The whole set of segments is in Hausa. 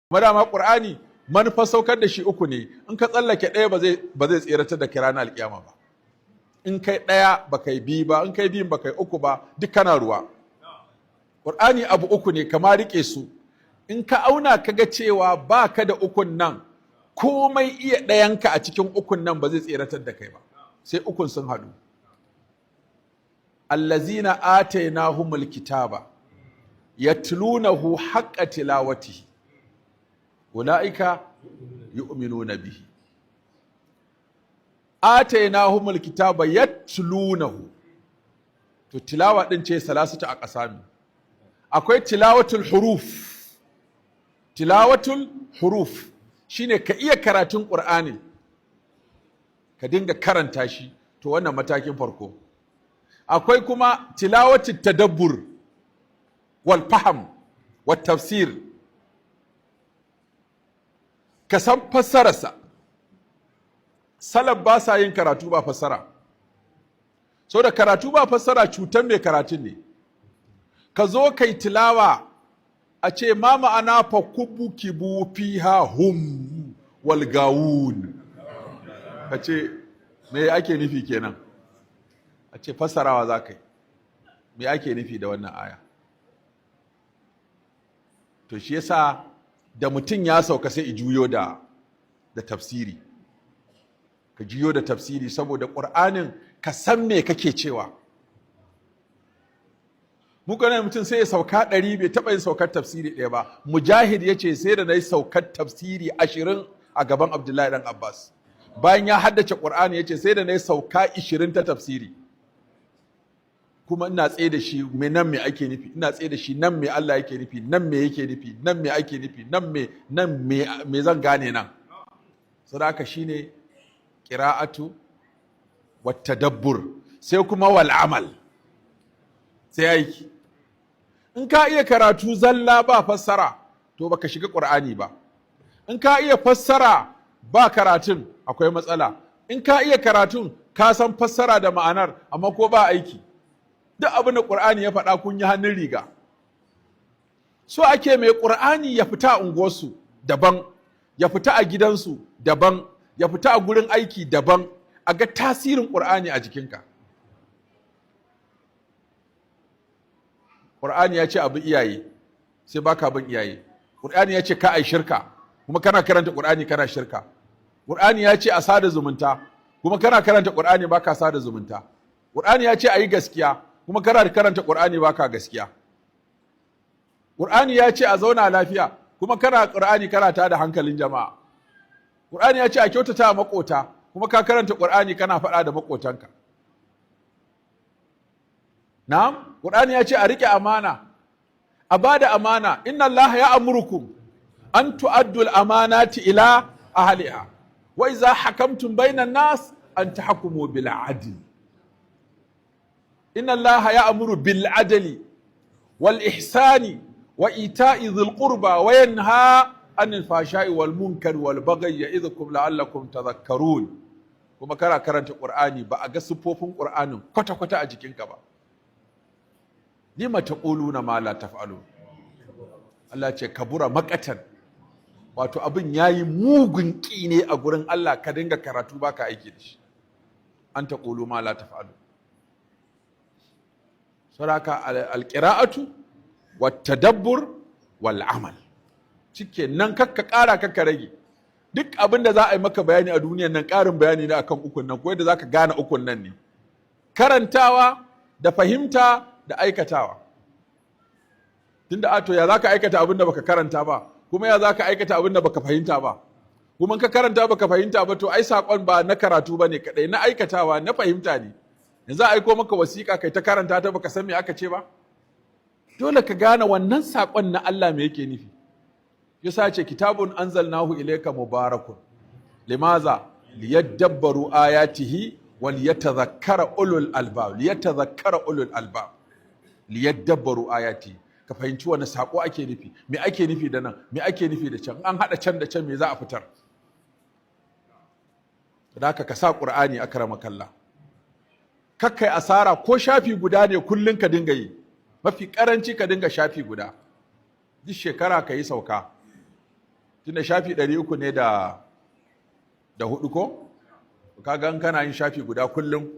Kuma dama Qur'ani manufar saukar da shi uku ne. In ka tsallake ɗaya, ba zai tseratar da kai ranar alkiyama ba. In kai ɗaya ba kai biyu ba, in kai biyun ba kai uku ba, duk kana ruwa. Qur'ani abu uku ne, kama rike su. In ka auna ka ga cewa ba ka da ukun nan, komai iya ɗayanka a cikin ukun nan ba zai tseratar da kai ba, sai ukun sun haɗu. الذين آتيناهم الكتاب يتلونه حق تلاوته أولئك يؤمنون به. آتيناهم الكتاب يتلونه. To, tilawa din ce ثلاثة أقسام. Akwai تلاوة الحروف. تلاوة الحروف shine ka iya karatun Qur'ani, ka dinga karanta shi. To, wannan matakin farko. Akwai kuma تلاوة التدبر والفهم والتفسير, ka san fassararsa. Salaf ba sa yin karatu ba fassara, so da karatu ba fassara cutar mai karatun ne. Ka zo kai tilawa, a ce ma ma'ana فكبكبوا فيها هم والغاوون, ka ce me ake nufi kenan? A ce fassarawa za ka yi, me ake nufi da wannan aya? To, shi yasa da mutum ya sauka sai i juyo da tafsiri. Ka juyo da tafsiri saboda Ƙur'anin ka san me kake cewa. Muka ne mutum sai ya sauka 100, bai taɓa yin saukar tafsiri ɗaya ba. Mujahid ya ce sai da na yi saukar tafsiri 20 a gaban Abdullahi ɗan Abbas. Bayan ya haddace Ƙur'ani, ya ce sai da na yi sauka 20 ta tafsiri, kuma ina tsaye da shi, me nan, me ake nufi? Ina tsaye da shi, nan me Allah yake nufi? Nan me yake nufi? Nan me ake nufi? Nan me, nan me, me zan gane nan? Saboda shine قراءة والتدبر, sai kuma والعمل, sai aiki. In ka iya karatu zalla ba fassara, to baka shiga Qur'ani ba. In ka iya fassara ba karatun, akwai matsala. In ka iya karatun, ka san fassara da ma'anar, amma ko ba aiki, duk abin da Qur'ani ya faɗa kun yi hannun riga. So ake mai Qur'ani ya fita a unguwarsu daban, ya fita a gidansu daban, ya fita a gurin aiki daban, a ga tasirin Qur'ani a jikinka. Qur'ani ya ce abu iyaye, sai baka bin iyaye. Qur'ani ya ce ka ai shirka, kuma kana karanta Qur'ani kana shirka. Qur'ani ya ce a sada zumunta, kuma kana karanta Qur'ani baka sada zumunta. Qur'ani ya ce a yi gaskiya, kuma kana karanta Qur'ani baka gaskiya. Qur'ani ya ce a zauna lafiya, kuma kana Qur'ani kana tada hankalin jama'a. Qur'ani ya ce a kyautata makota, kuma ka karanta Qur'ani kana faɗa da makotanka. Na'am, Qur'ani ya ce a rike amana, a bada amana. إن الله يأمركم أن تؤدوا الأمانات إلى أهلها وإذا حكمتم بين الناس أن تحكموا بالعدل. إن الله يأمر بالعدل والإحسان وإيتاء ذي القربى وينهى عن الفحشاء والمنكر والبغي يعظكم لعلكم تذكرون. Kuma kana karanta Qur'ani, ba a ga siffofin Qur'anin kwata-kwata a jikinka ba. لم تقولون ما لا تفعلون. Allah ce كبر مقتا, wato abin yayi mugun ƙi ne a gurin Allah ka dinga karatu baka aiki da shi. أن تقولوا ما لا تفعلون. Saboda القراءة والتدبر والعمل cike nan, kakka ƙara, kakka rage. Duk abin da za a yi maka bayani a duniyan nan, ƙarin bayani ne akan ukun nan, ko yadda za ka gane ukun nan ne: karantawa da fahimta da aikatawa. Tunda ato ya za ka aikata abin da baka karanta ba? Kuma ya za ka aikata abin da baka fahimta ba? Kuma ka karanta baka fahimta ba, to ai saƙon ba na karatu ba ne kaɗai, na aikatawa, na fahimta ne. Yanzu a aiko maka wasiƙa, kai ta karanta ta, baka san me aka ce ba. Dole ka gane wannan saƙon na Allah me yake nufi. Yasa ce كتاب أنزلناه إليك مبارك لماذا؟ ليدبروا آياته وليتذكر أولو الألباب. ليتذكر أولو الألباب. ليدبروا آياته, ka fahimci wani sako ake nufi, me ake nufi da nan, me ake nufi da can, an haɗa can da can, me za a fitar? Da haka ka sa Qur'ani, أكرمك الله, kakkai asara. Ko shafi guda ne kullun ka dinga yi, mafi karanci ka dinga shafi guda, duk shekara ka yi sauka. Tunda shafi 300 ne da hudu ko? Kaga in kana yin shafi guda kullum,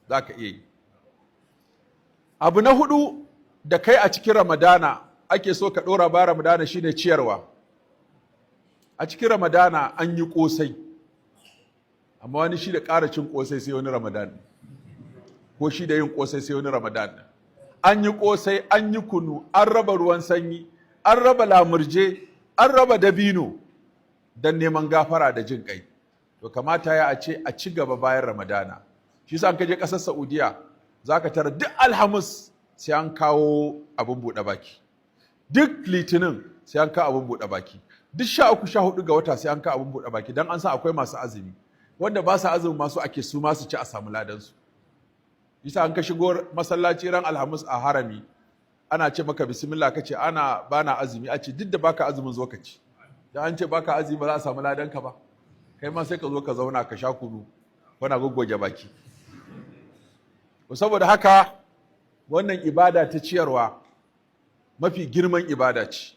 za ka iya yi. Abu na hudu da kai a cikin Ramadana ake so ka ɗora ba Ramadana shine ciyarwa. A cikin Ramadana an yi ƙosai, amma wani shi da ƙara cin ƙosai sai wani Ramadan, ko shi da yin ƙosai sai wani Ramadan. An yi ƙosai, an yi kunu, an raba ruwan sanyi, an raba lamurje, an raba dabino don neman gafara da jin ƙai. To, kamata ya a ce a ci gaba bayan Ramadana. Shi sa an kaje ƙasar Saudiya, za ka tara duk Alhamis sai an kawo abin buɗe baki, duk Litinin sai an kawo abin buɗe baki, duk 13, 14 ga wata sai an kawo abin buɗe baki, don an san akwai masu azumi. Wanda ba su azumi masu ake su masu ci, a samu ladansu. Bisa an ka shigo masallaci ran Alhamis a Harami, ana ce maka "Bismillah", ka ce ana bana azumi, a ce duk da baka azumin, zo ka ci. Da an ce baka azumi, ba za a samu ladanka ba? Kai ma sai ka zo ka zauna ka sha kunu, kana goggoge baki. Saboda haka wannan ibada ta ciyarwa mafi girman ibada ce.